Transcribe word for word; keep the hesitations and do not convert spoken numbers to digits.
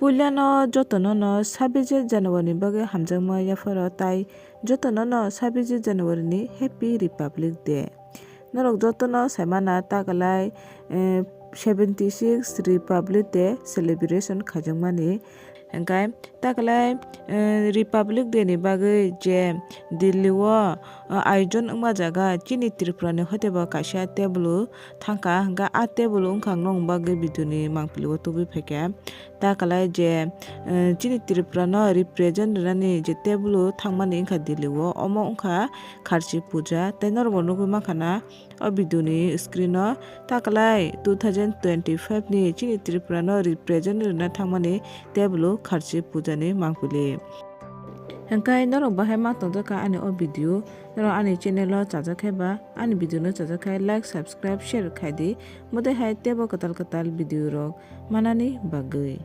Puilano jotono no sabbish January ni bagwi hamjakma yapharo tai jotono no sabbish January ni Happy Republic Day. Norok jotono saimana takalai, eh, seventy six Republic Day celebration khaijakmani. Hingkai takalai, eh, Republic Day ni bagwi je Delhi o, eh, ayojon wngma jaga chini Tripura ni hoiteba kaisa tebulu thangkha, hingkha a tebulu wngkha ang nokni bagwi video ni mangpili o tubui phaikha. Takalai je, eh, chini Tripura no represent rwnani je tebulu thangmani wngkha Delhi o, omo wngkha Kharchi puja. Tei norok bo nugwi mankha na o video ni screen o takalai two thousand twenty-five ni chini Tripura no represent rwna thangmani tebulu Kharchi puja ni mangpili. Hingkai norok bahai ma tongjakha ani o video, norok ani channel o chajak khe ba ani video no chajak khe like, subscribe, share khai di. Mode hai tebo kwtal kwtal video rok manani bagwi.